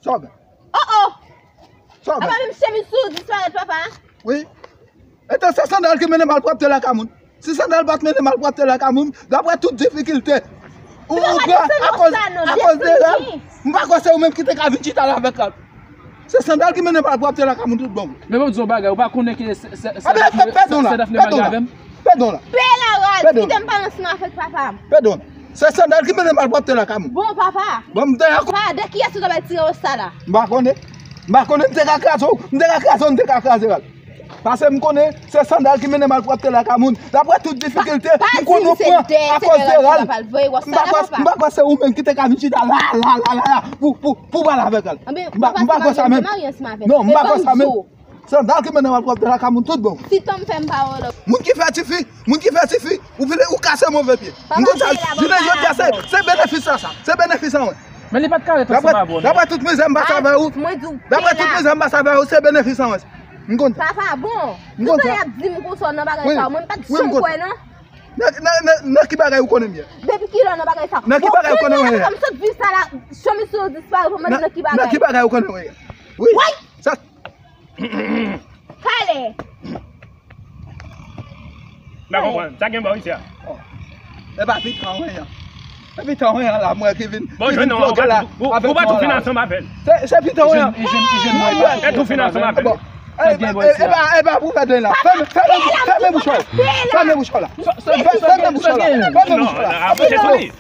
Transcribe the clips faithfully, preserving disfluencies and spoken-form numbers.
Sa w gen? Oh, oh! Sa w gen? Apa menm chemiz sou disparèt, papa? Wi. Etan se sandal ki mennen malpwòpte lakay moun. Si sandal pa t mennen malpwòpte lakay moun, daprè tout difikilte ou, ou pran akoz, akoz de rèv, m pa kwè se ou menm ki te ka vin chita la avèk rèv. Se sandal ki mennen malpwòpte lakay moun tout bon. Men bon, m di yon bagay, ou pa konnen ke se, se, se Dafne, se, se Dafne mare avè m? Pè don la. Pè la raz, kite m pale ansanm avèk papa m. Pè don. Se sandal ki mennen malpwòpte lakay moun. Bon, papa. Bon, m te... Papa, de kiyès ou t ap tire yo sa la? M pa konnen. M pa konnen, m te ka kraze w, m te ka kraze w, m te ka kraze rèv. Paske m konnen se sandal ki mennen malpwòpte lakay moun. Daprè tout difikilte, m konnen ou pran akoz de rèv. M pa kwè, m pa kwè se ou menm ki te ka vin chita la, la, la, la, la, pou, pou, pou pale avèk rèv. M pa, m pa kwè sa menm. Non, m pa kwè sa menm. Sandal ki mennen malpwòpte lakay moun tout bon. Ti tan m fè m pa wè w. Moun ki fè tifi, moun ki fè tifi, ou vin, ou kase move pye. M konn sa, jounen jodi a, se, se benefis sa, sa. Se benefis sa, wi. Men li pa t ka ret ansanm avè w, non. Daprè tout mizè m pase avè ou. Daprè tout mizè m pase avè ou, se benefis sa, wi. M konn sa. Papa, bon. M konn sa. Tout tan y ap di m konsa nan bagay sa, mwen m pa t janm kwè, non. Nan, nan, nan, nan ki bagay ou konnen m ye? Depi kilè w nan bagay sa? Nan ki bagay ou konnen mwen ye? Bon, kounye a, m sot viv sa la, chemiz sou disparèt, pou mwen nan ki bagay? Nan ki bagay ou konnen mwen ye? Wi. Sa. Kale. M pa konprann. Sa gen bò isi a? E pa pitan wen an. E pitan wen an la, mwen ki vin, ki vin bloke la avèk mwen la. Ou pa tou fin ansanm avè l. Se, se pitan wen an. E tou fin ansanm avè l. Bon. E, e, e pa, e pa pou fè deny la. Fèmen, fèmen, fèmen bouch ou. Fèmen bouch ou la. Fèmen bouch ou la. Fèmen bouch ou la.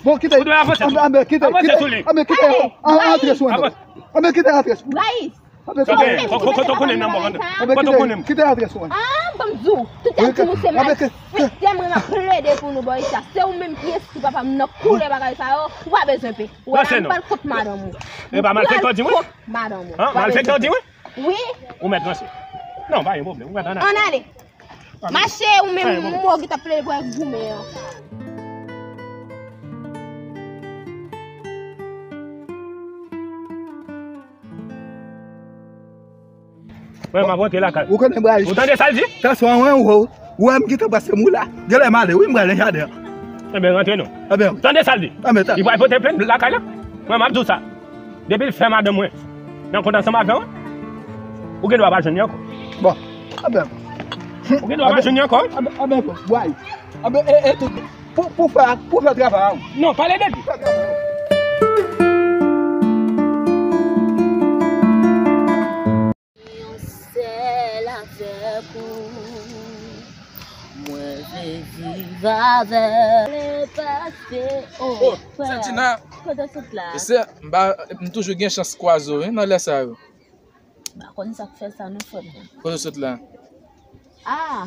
Bon, kite. Anbe, kite, kite. Anbe, kite. Antre sou mwen. Anbe, kite, antre sou mwen. Anbe, kite. Kote w konnen nan mwen? Anbe, kite, kite, antre sou mwen. Ah, ban m di w, tout ap di m ou se malfektè, mwen m ap plede pou nou bò isi a. Se ou menm ki enskri papa m nan koulè bagay sa yo, ou pa bezwen pè. Ou wè la, m pral kot madanm ou. E pa malfektè w di mwen? Madanm ou. An, malfektè w di mwen? Wi. Ou mèt ranse. Non, pa gen pwoblèm. Ou mèt ann ale. Ann ale. Mache, ou menm, mwen ki t ap plede pou al goumen an. Mwen, m ap rantre lakay. Ou konnen Brais. Ou tande sa l di? Tansyon an, ou, ou wè m gentan pase mou la. Genlè m ale, wi, m prale nan jaden an. Enben, rantre non. Enben. Tande sa l di. Enben, ta. Li pral pote plent lakay la. Mwen, m ap di w sa. Depi l fè madanm mwen nan kont ansanm avè w, ou gen dwa pa jwenn li ankò. Bon, enben. Ou gen dwa pa jwenn li ankò. Enben, enben, bon, Brais. Enben, e, e tout. Pou, pou fè, pou fè travay a, wi. Non, pale de li. Yon sèl avèk ou, mwen vle viv avèk. Le pase, oh, oh, frè. Santina. Kote w sot la? E se, m pa, m toujou gen chans kwaze w, wi, nan lè sa yo. M pa konn sa k fè sa non, frè m nan. Kote w sot la? Ah,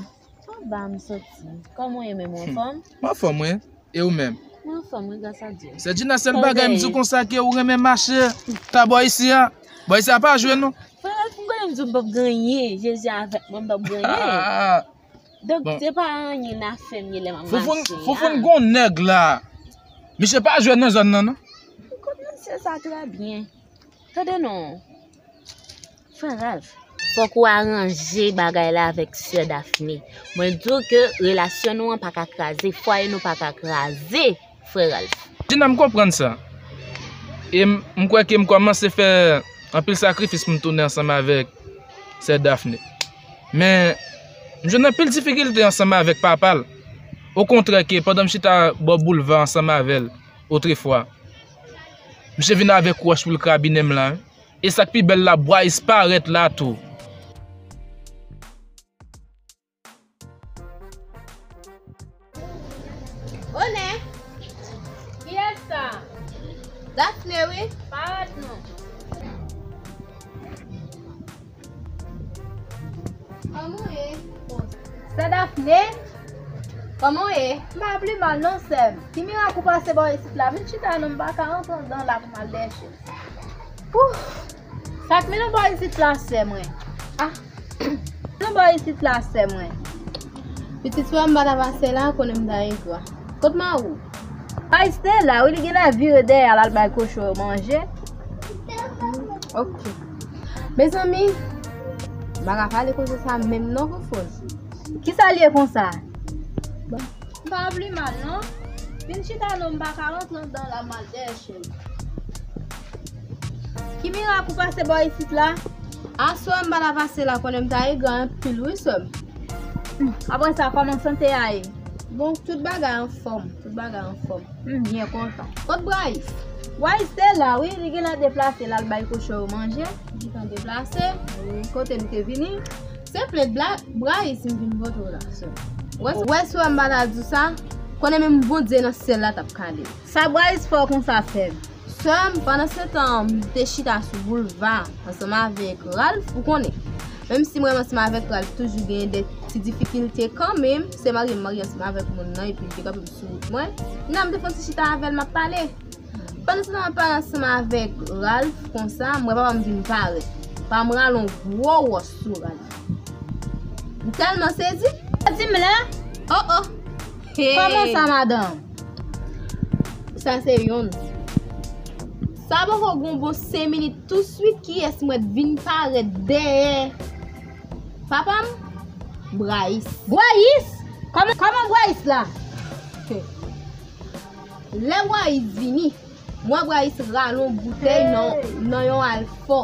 anba m soti. Kòman w ye menm, ou anfòm? M anfòm, wi. E ou menm? Mwen anfòm, wi, gras a Dye. Sè Djina, sèl bagay m di w konsa ke ou renmen mache ta bò isi a. Bò isi a pa jwe non. Frè, m konnen m di w m p ap genyen. Jezi avèk mwen, m p ap genyen. Donk, se pa anyen n a fè m ye lè m ap mache a. Foufoun, Foufoun gon nèg la. Misye pa jwe nan zòn nan, non. M konn misye sa trè byen. Tande non. Frè Ralph, fòk ou aranje bagay la avèk sè Daphné. Mwen di w ke relasyon nou an pa ka kraze, fwaye nou pa ka kraze, frè Ralph. Dina, m konprann sa. E m, m kwè ke m kòmanse fè anpil sakrifis pou m tounen ansanm avèk sè Daphné. Men, m jwenn anpil difikilte ansanm avèk papa l. Okontrè ke pandan m chita bò boulva ansanm avè l otrefwa, misye vin avèk wòch pou l krabinen m la, wi. E sa k pi bèl la, Brais parèt la tou. Kòman w ye? Sè Dafne, kòman w ye? M pa pli mal non, sè m. Ki mirak ou pase bò isit la? Vin chita non, m pa ka rantre anndan la pou m al dèyè chèz. Pouh! Sa k mennen w bò isit la, sè mwen? Ah! Mennen w bò isit la, sè mwen. Pitit frè m pa ta pase la, konnen m ta engra. Kot mari w? Bwayis te la, wi, li genlè vire dèyè l al bay kochon yo manje. Ok. Mezanmi, m pa ka pale konsa sa menm non, Fofon. Kisa l ye konsa? M pa pli mal non. Vin chita non, m pa ka rantre anndan la, m al dèyè chèz. Ki mirak ou pase bò isit la? Aswè m pa ta pase la, konnen m ta engra anpil wi, sè m. Apre sa, kòman sante a ye? Bon, tout bagay anfòm, tout bagay anfòm. M byen kontan. Kot Bwayis? Bwayis te la, wi, li genlè deplase l al bay kochon yo manje. Li gentan deplase? Wi. Kote li te vini? Se plent Bla-, Bwayis m vin pote w la, sè m. Wè, wè, sè m pa ta di w sa, konnen menm Bondye nan syèl la t ap kale m. Sa Bwayis fè w konsa, sè m? Sè m, pandan se tan, m te chita sou boulva ansanm avèk Ralph, ou konnen. Menm si mwen menm ansanm avèk Ralph toujou gen de ti difikilte kanmenm, se marye m marye ansanm avèk moun nan, epi l te kanpe m sou wout mwen. Nan, m te fè yon ti chita avè l, m ap pale. Pandan se tan, m ap pale ansanm avèk Ralph konsa, m wè papa m vin parèt. Papa m rale yon gwo wòch sou Ralph. M tèlman sezi. Di m la. Oh, oh. Hey. Kòman sa, madanm? Sa se yonn. Sa poko gon bon senk minit, touswit kiyès m wè t vin parèt dèyè papa m? Bwayis. Bwayis? Kòman, kòman Bwayis la? Lè Bwayis vini, m wè Bwayis rale yon boutèy nan, nan yon alfò.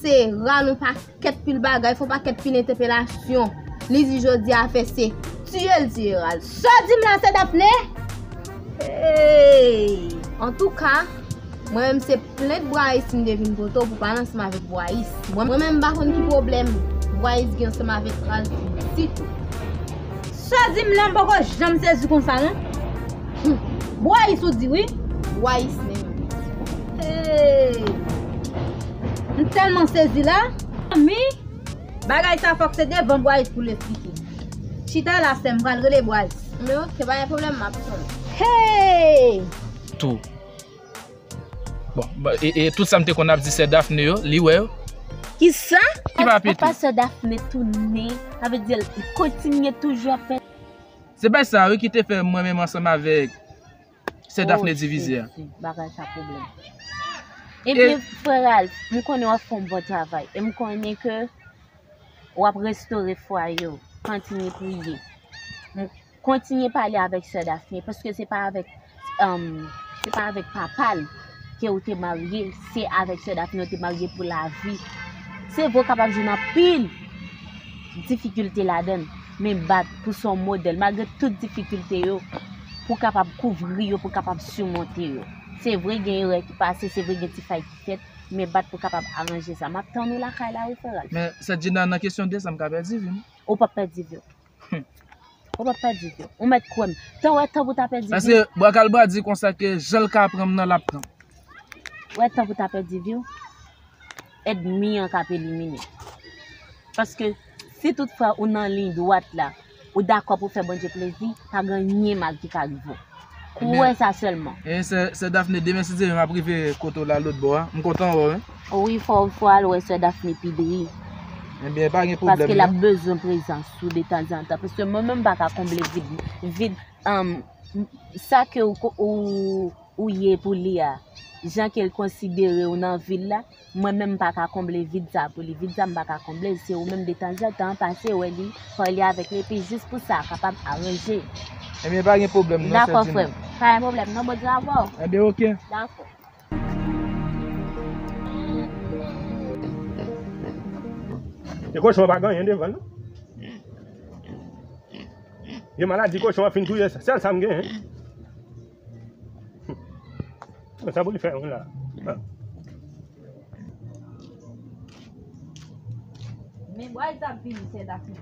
Se rale yon pakèt pil bagay, fè yon pakèt pil entèpelasyon. Li di jodi a fè se tiye l tiye Ralph. Sa w di m la, sè Dafne? Hey! Antouka, mwen menm se plent Bwayis m te vin pote w pou pale ansanm avèk Bwayis. Mwen, mwen menm m pa konn ki pwoblèm Bwayis gen ansanm avèk Ralph ditou. Sa w di m la, m poko janm sezi konsa non. Bwayis ou di wi? Bwayis menm. Hey! M tèlman sezi la. Mi, bagay sa fòk se devan Bwayis pou l esplike. Chita la, sè m, m pral rele Bwayis. Men ok, pa gen pwoblèm, m ap tann. Hey! Tou. Bon, ba- e, e tout sa m te konn ap di sè Dafne yo, li wè yo. Kisa? Ki pa pete? Apa sè Dafne tounen, sa vle di l kontinye toujou ap fè. Se bagay sa wi ki te fè mwen menm ansanm avèk sè Dafne divize a. Oh, Jezi, bagay sa pwoblèm. E- Ebyen, frè Ralph, m konnen w ap fè yon bon travay. E m konnen ke w ap restore fwaye w. Kontinye priye. M- Kontinye pale avèk sè Dafne, paske se pa avèk, um, se pa avèk papa l ke ou te marye, se avèk sè Dafne ou te marye pou lavi. Se vre w kapab jwenn anpil difikilte ladan l, men bat pou se yon modèl, malgre tout difikilte yo, pou w kapab kouvri yo, pou w kapab simonte yo. Se vre gen erè ki pase, se vre gen ti fay ki fèt, men bat pou w kapab aranje sa. M ap tann ou lakay la wi, frè Ralph. Men, sè Gina, nan kesyon de sa, m ka pèdi vi m. Ou p ap pèdi vi w. Ou p ap pèdi vi w. Ou mèt kwè m. Tan wè tan pou ta pèdi vi w. Paske Bwa Kalbwa di konsa ke jan l ka pran m nan, l ap pran m. Wè tan pou ta pèdi vi w. Ènmi an k ap elimine. Paske si tout fwa ou nan liy dwat la, ou dakò pou fè Bondye plezi, pa gen anyen mal ki ka rive w. Kwè sa sèlman. E sè, sè Dafne, demen si Dye vle m ap rive kote w la lòt bò a. M kontan wè w wi. Wi, fò, fò al wè sè Dafne pi dri. Ebyen, pa gen pwoblèm non. Paske l ap bezwen prezans ou detanzantan. Paske mwen menm m pa ka konble vid, vid, um, sa ke ou, ou, ou ye pou li a. Jan ke l konsidere w nan vi l la, mwen menm m pa ka konble vid sa pou li. Vid sa m pa ka konble l, se ou menm detanzantan pase wè li, pale avèk li, epi jis pou sa kapab aranje. Ebyen, pa gen pwoblèm non, sè Dina. Dakò, frè m. Pa gen pwoblèm non, Bondye avè w. Ebyen, ok. Dakò. E kochon an pa gen anyen devan l non. Gen maladi kochon an fin touye sa. Sèl sa m genyen. Sa pou li fè wi la. Men bway sa ap vini, sè Dafne.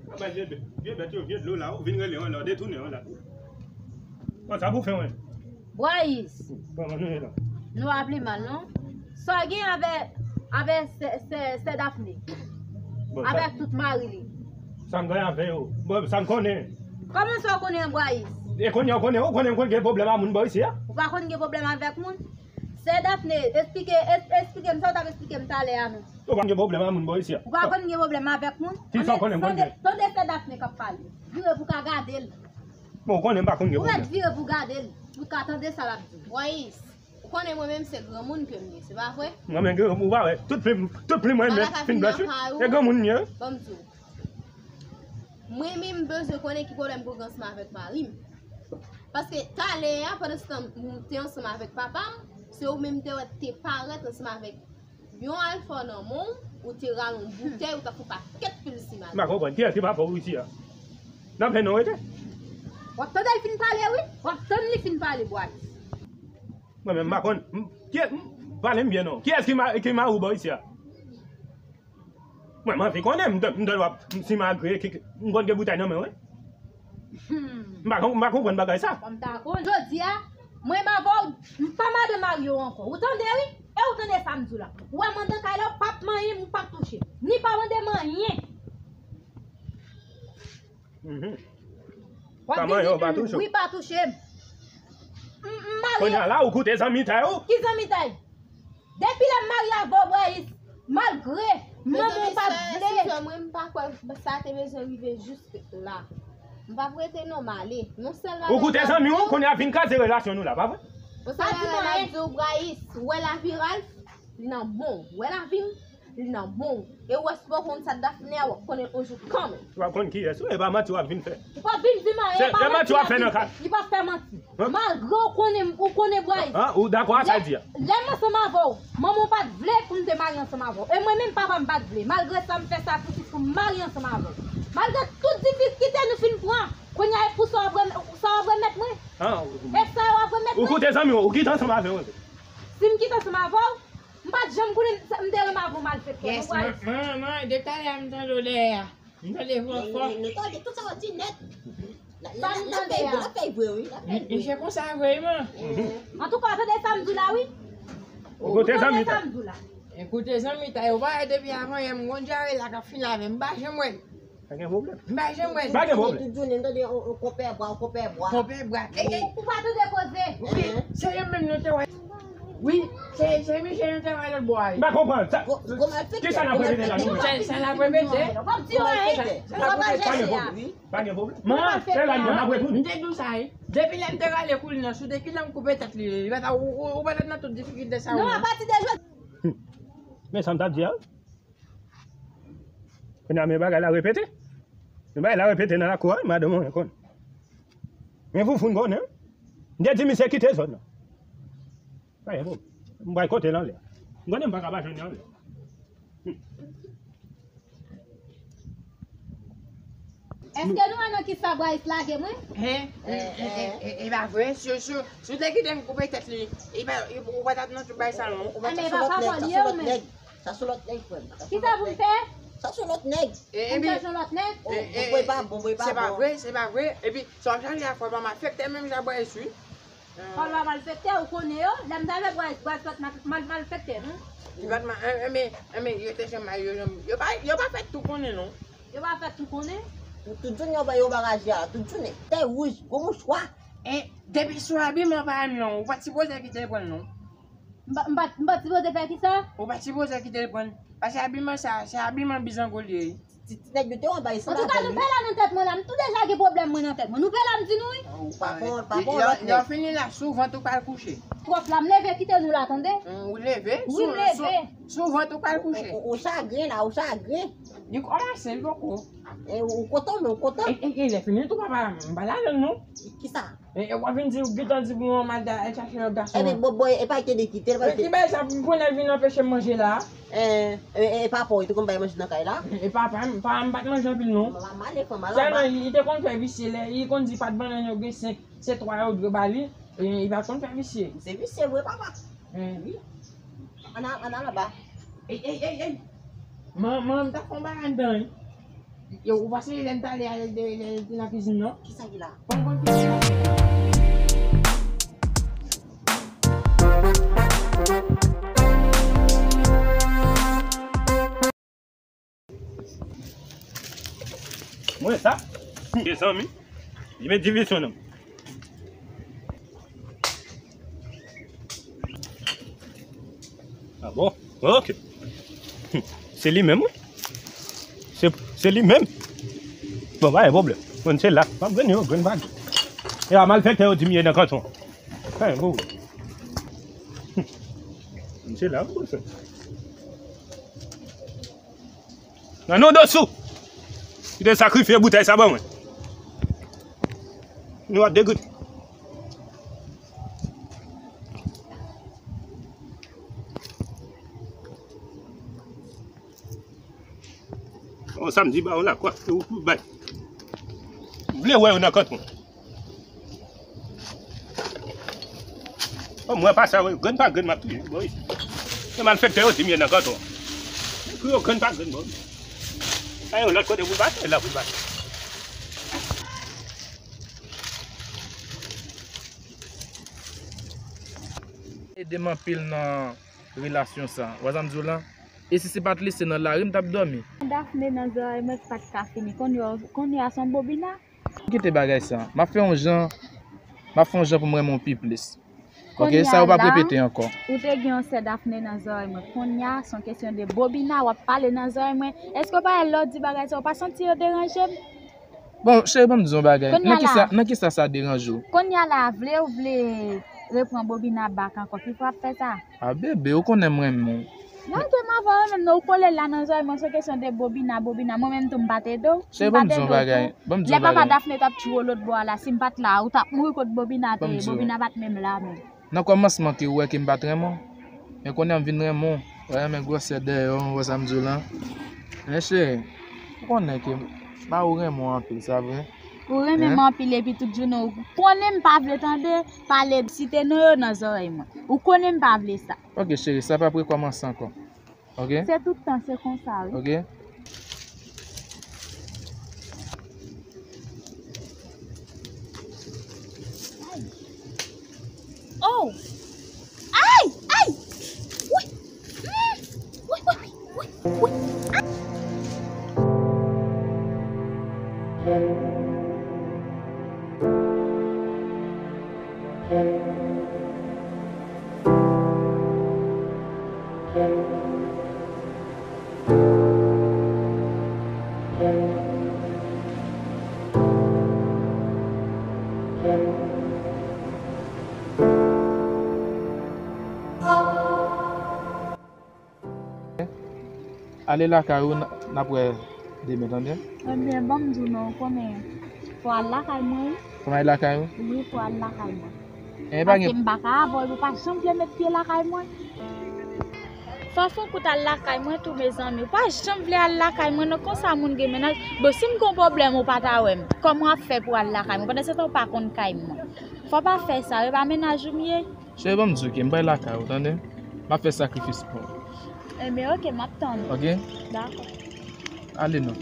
Sa bay vye bèt, vye bèt yo, vye dlo la, ou vin rele yo la, ou detounen yo la. Bon, sa pou fè, wi. Bwayis. Kòman nou ye la? Nou pa pli mal, non? Sa w gen avè Avè sè, sè, sè Dafne. Bon, sa, avèk tout mari li. Sa m gen avè yo? Bon, sa m konnen. Kòman sa w konnen, Bwayis? E konnen, w konnen, w konnen, w konnen gen pwoblèm a moun bò isi a? Ou pa konn gen pwoblèm avèk moun? Sè Dafne, esplike, es-, esplike m sa w t ap esplike m talè a non. Ou pa konn gen pwoblèm a moun bò isi a? Ou pa konn gen pwoblèm avèk moun? Ki sa w konnen m konn gen? Tande, tande sè Dafne k ap pale. Vire pou w ka gade l. Bon, w konnen m pa konn gen pwoblèm. Ou mèt vire pou w gade l, pou w ka tande sa l ap di. Bwayis. Ou konnen mwen menm se granmoun ke m ye, se pa vre? Mwen menm granmoun, ou pa wè. Tout plim, tout plim mwen menm fin blanch wi. E granmoun m ye. Ban m di w. Mwen menm m bezwen konnen ki pwoblèm pou gen ansanm avèk mari m. Paske talè a, pandan se tan m te ansanm avèk papa m, se ou menm te wè te parèt ansanm avèk yon alfò nan men w, ou te rale yon boutèy, ou t ap fè yon pakèt pil simagrè. M pa konprann. Kiyès ki papa w isi a? Nan plen non rete. W ap tande l fin pale wi. W ap tann li fin pale, Bwayis. Mwen menm, m pa konn. M, ki, m, pale m byen non. Kiyès ki ma, ki mari w bò isi a? Mwen, m anvi konnen, m, m, m, m, si malgre, ki, ki, m konn gen boutèy nan men w wi. Hmm. M pa konn, m pa konprann bagay sa. Kòm ta konn. Jodi a, mwen m avè w, m pa madanm mari w ankò. Ou tande wi? E ou tande sa m di w la? Ou wè m anndan kay la, ou p ap manyen m, ou p ap touche m. Ni pa mande m anyen. Mhm. W ap vin di m, wi, pa touche m. M, m marye. Kounye a la, ou koute zanmitay ou? Ki zanmitay? Depi lè m marye avè w, Bwayis, malgre manman w pa t vle. Mezanmi, sè, sè mwen, m pa kwè sa te bezwen rive jis la. M p ap rete non, m ale. Non sèlman. Ou koute zanmi w, kounye a vin kraze relasyon nou la, pa vre? Ou sa la, la di w, Bwayis, ou wè lavi Ralph, li nan bon. Ou wè lavi m, li nan bon. E ou wè si w pa konn sa Dafne a, w ap konnen yon jou kanmenm. W ap konn kiyès ou, e pa manti w ap vin fè. Ou p ap vin di m anyen, e pa manti w ap fè nan kay. Li p ap fè manti. Malgre ou konnen, ou konnen Bwayis. Ou dakò ak sa l di a? Lè m ansanm avè w, manman w pa t vle pou m te marye ansanm avè w. E mwen menm, papa m pa t vle. Malgre sa, m fè sakrifis pou m marye ansanm avè w. Malgre tout difikilte nou fin pran, kounye a, e pou sa w ap remèt, sa w ap remèt mwen? E sa w ap remèt mwen? Ou koute zanmi w, ou kite ansanm avè w. Si m kite ansanm avè w, m pa t janm konnen m te renmen avè w malfektè, non, Bwayis. Yes, man, man, man, de talè a m tande w dèyè a. M tande vwa fò. Nou tande tout sa w di nèt. N ap fè vre, n ap fè vre, wi. N ap fè vre. Misye konsa vre, man. Antouka, w tande sa m di w la, wi. Ou koute zanmi ta. Koute zanmi ta. Ou pa wè depi avan yè m gon dyare la k ap fini avè m. M pa janm wè l. Pa gen pwoblèm. M pa janm wè l. Pa gen pwoblèm. Tout jounen m tande yon, yon konpè bwa, yon konpè bwa. Konpè bwa. Ey, ey. Ou pa tande koze. Wi, se yo menm nou te wè. Wi, se, se misye nou te wè lòt bò a. M pa konprann. Sa, kisa n ap repete la nou menm? Sa, sa n ap repete? W ap di yo anyen. W ap al chèche a. Pa gen pwoblèm. Man, se la nou ap retounen. M te di w sa, wi. Depi lè m te rale kou li nan, si w te kite m koupe tèt li, li pa ta, ou, ou, ou pa ta nan tout difikilte sa yo non. Non, apati de jodi. Men sa m t ap di a. Kounye a, men bagay la repete. Men bagay la repete nan lakou a, madanm mwen konn. Men foufou n konnen. M te di misye kite zòn nan. Pa gen pwoblèm. M pral kote l anlè. M konnen m pa ka pa jwenn li anlè. Èske nou wè nan kisa Bwayis lage mwen? Hein? E, e, e, e, e pa vre? Si, si, si w te kite m koupe tèt li, e pa, ou pa t ap nan tout bagay sa non. Ou pa t ap sou lòt nèg, sa sou lòt nèg. Sa sou lòt nèg, frè m. Kisa pou m fè? Sa sou lòt nèg. Pou m chache yon lòt nèg? Bon, bon, e pa bon, bon, e pa bon. Se pa vre, se pa vre. Epi, sa w ap chache a, fò w pa malfektè menm jan Bwayis wi. Fò l pa malfektè, ou konnen yo. Lè m t avè Bwayis, Bwayis pa t mal, mal, malfektè, non. Li pa t mal, e, e, men, e, men, yo te janm, yo janm, yo pa, yo pa fè tou konnen, non. Yo pa fè tou konnen. Tout jounen yo ba yo baraje a, tout jounen. Tèt wouj, gwo mouchwa. E, depi sou abiman pa m, non, ou pa t sipoze kite l pran l, non. M pa, m pa, m pa t sipoze fè kisa? Ou pa t sipoze kite l pran l. Paske abiman sa, se abiman bizango li ye. Ti, ti nèg yo te wè bay san lapenn. Antouka, nou pè la nan tèt mwen la. M tou deja gen pwoblèm mwen nan tèt mwen. Nou pè la, m di nou wi. Ou pa bon, pa bon lòt nèg. Lè w fini la, sou vant ou pral kouche. Twòp la, m leve kite nou la, tande? Ou leve? Wi, m leve. Sou vant ou pral kouche. Ou, ou chagren la, ou chagren. Li kòmanse, li poko. E ou kontan, men ou kontan. E, e, e lè fini tou, papa, m pa ladan l non. Kisa? E, e w ap vin di, ou gentan di pou manman l ta al chache lòt gason an. Ebyen, bon, bon, e pa kite de kite l, pa kite. Ki bagay sa, pou konnen l vin anpeche m manje la? E, e, e papa w, li te konn bay manje nan kay la? E papa m, papa m pa t manje anpil non. Sèlman, li te konn fè visye lè, li konn di pa t bannann yo gen senk, se twa yo dwe ba li, e li pa t konn fè visye. Se visye vre, papa. Wi. Ann al, ann al anba. Ey, ey, ey, ey. Man, man, m ta fè yon bagay anndan wi. Yo, ou pa sonje lè n t ale a, lè l te, lè l te nan kizin non? Kisa ki la? Fò m konn kizin. Mezanmi, li met divisyon nan. Ah bon? Ok. Se li menm, wi. Se, se li menm. Bon, pa gen pwoblèm. Bon, se la. M ap grenn yo, grenn pa grenn. E a malfektè yo di m ye nan kanton. Fè yon gwo. Se la, m konn fè. Nan non Dosou, ki te sakrifye boutèy sa ban mwen. Nou ap degoute. Bon, samdi ba yo lakwa, se ou pou bay. M vle wè yo nan kanton. Bon, mwen pa sa, wi. Grenn pa grenn, m ap touye. Bon, wi. Se malfektè yo di m ye nan kanton. Pou yo grenn pa grenn, bon. Ay, yon lòt kote pou l pase, la pou l pase. Ede m anpil nan relasyon sa. Wè sa m di w lan? E si se pa t li, se nan lari m t ap dòmi. Dafne nan zòrèy mwen ki pa t ka fini. Kounye a, kounye a se yon bobina. Kite bagay sa. M ap fè yon jan, m ap fè yon jan pou m renmen w pi plis. Ok, sa yo p ap repete ankò. Ou te gen yon sè Dafne nan zòrèy mwen. Kounye a, se yon kesyon de bobina, w ap pale nan zòrèy mwen. Èske w pa wè lè w di bagay sa, w pa santi yo deranje m? Bon, cheri, ban m di w yon bagay. Nan kisa, nan kisa sa deranje w? Kounye a la, vle ou vle repran bobina back ankò, ki fwa ap fè sa? A bebe, ou konnen m renmen w. Lage m avè w menm, non, ou kole la nan zòrèy mwen, se kesyon de bobina, bobina. Mwen menm tou, m pa t ede w. Cheri, ban m di w yon bagay. Lè papa Dafne t ap tchou w lòt bò a la, si m pa t la, ou t ap mouri kot bobina te ye, bobina pa t menm la menm. Nan kòmansman ke ou wè ke m pa t renmen w, men kounye a m vin renmen w. Ou renmen gwosè dèyè w, ou wè sa m di w lan. Men cheri, ou konnen ke m ba ou renmen w anpil, sa vre? Ou renmen m anpil epi tout jounen ou konnen m pa vle tande pale, site non yo nan zòrèy mwen. Ou konnen m pa vle sa. Ok cheri, sa p ap rekòmanse ankò. Ok? Se tout tan, se konsa, wi. Ok? Oh! Ay! Ay! Wi! Mm! Wi, wi, wi, wi, wi! Ah! Ale lakay ou, n, n ap wè demen, tande? Ebyen, ban m di w non, ou konnen, fò w al lakay mwen, wi. Fò m al lakay ou? Wi, fò w al lakay mwen. Paske m pa ka avè w, ou pa janm vle met pye lakay mwen. Fò w fè yon kout al lakay mwen tou, mezanmi. Ou pa janm vle al lakay mwen, non, konsa moun gen mennaj. Bon, si m gen yon pwoblèm, ou pa ta wè m. Kòman w ap fè pou w al lakay mwen? Pandan se tan, ou pa konn kay mwen. Fò w pa fè sa, e pa mennaj ou m ye. Cheri, ban m di w ke m pral lakay ou, tande? M ap fè sakrifis pou ou. Enben, ok, m ap tann ou. Ok? Dakò. Ale non.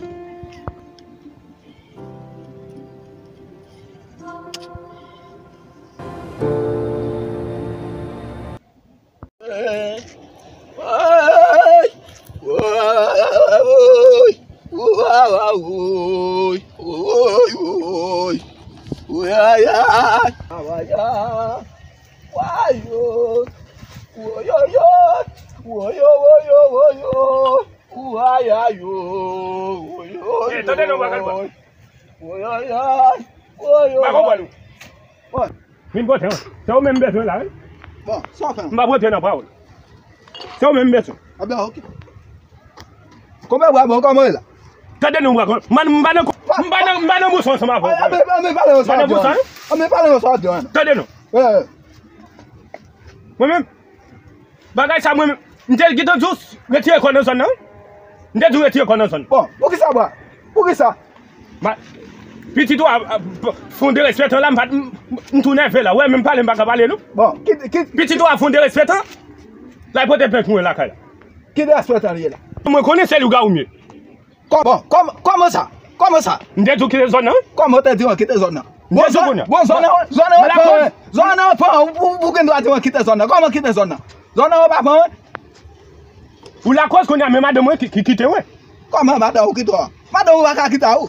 Wayo, woyoyo, woyo, woyo, woyo, wayayo, woyoyo. Eh, tande non, bagay bwa. Woyoyo, woyo. Bagay bwa nou. Bon. Vin pote, se ou menm bezwen la, wi. Bon, sa w fè? M pa pote nan pawòl. Se ou menm bezwen. Ebyen, ok. Konpè bwa bon, kòman w ye la? Tande non, bwa, m pa nan, m pa nan, m pa nan, m pa nan bouson ansanm avè w. Ann pale ansanm avè w. Ann pale ansanm avè w. Tande non. Mwen menm, bagay sa mwen menm, m te gentan di w retire kò w nan zòn nan. M te di w retire kò w nan zòn. Bon, poukisa bwa? Poukisa? Pitit ou a, a, fè yon derespektan la, m pa, m, m tou nève la. Ou wè, menm pale, m pa ka pale, non. Bon, kit, kit. Pitit ou a fè yon derespektan, l al pote plent mwen lakay la. Ki derespektan li ye la? Mwen konnen se lougawou m ye. Kòman, kòman, kòman sa? Kòman sa? M te di w kite zòn nan. Kòman w te di w kite zòn nan? M te di w kounye a. Bon, zòn nan, zòn nan, zòn nan, zòn nan, ou, ou, ou gen dwa di w kite zòn nan. Kòman kite zòn nan? Zòn nan ou pa pran, wi. Ou lakòz kounye a, men madanm mwen ki, ki kite mwen. Kòman madanm ou kite w? Madanm ou pa ka kite w.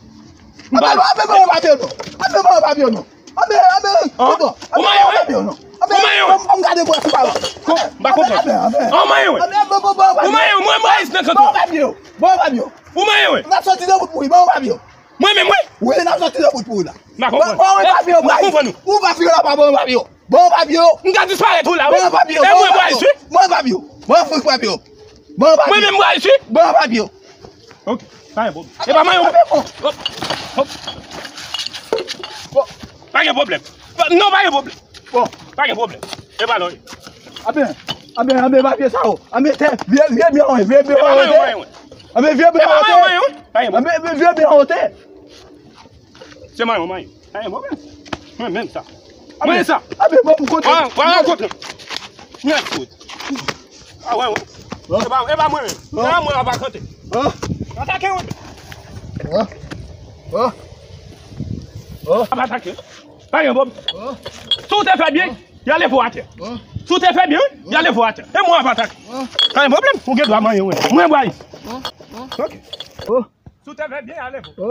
Anben, anben, ban mwen papye yo non. Anben, ban mwen papye yo non. Anben, anben, anben, anben, ban mwen papye yo non. Anben, ban mwen gade bwè sou pa. M pa konprann. Anben, anben. Anben, anben. Anben, ban mwen papye yo. Ban mwen papye yo. Ban mwen papye yo. Ou manyen, wi? N ap soti nan wout pou wi, ban mwen papye yo. Mwen menm, wi? Wi, n ap soti nan wout pou wi la. M pa konprann. Ban mwen papye yo, m pa konprann ou. Ou pa fè la pa ban mwen papye yo. Ban mwen papye yo. M ka disparèt ou la, wi. Ban mwen papye yo. E mwen bwa isi. Ban mwen papye yo. Ban mwen fouch papye yo. Ban mwen papye yo. Mwen menm bwa isi. Ban mwen papye yo. Ok. Pa gen pwoblèm. E pa manyen, wi. Hop. Hop. Pa gen pwoblèm. Pa, non, pa gen pwoblèm. Bon. Pa gen pwoblèm. E pa lòye. Anben, anben, anben, papye sa yo. Anben, tè, vye, vye byen, wi, vye byen, wi. Anben, vye byen, wi. Pa gen pwoblèm. Anben, vye byen, wi. Se manyen, manyen. Pa gen pwoblèm. Mwen menm sa. Mwen sa. Anben, bon, pou kote. Wala, wala kote. Mwen kote. A, wè, wè. E pa, e pa mwen menm. E pa mwen ap atake. Atake, wi. Ap atake. Pa gen pwoblèm. Si w te fè byen, y a leve w atè. Si w te fè byen, y a leve w atè. E mwen ap atake. Pa gen pwoblèm. Ou gen dwa manyen, wi. Mwen bwa isi. Ok. Si w te fè byen, y a leve w.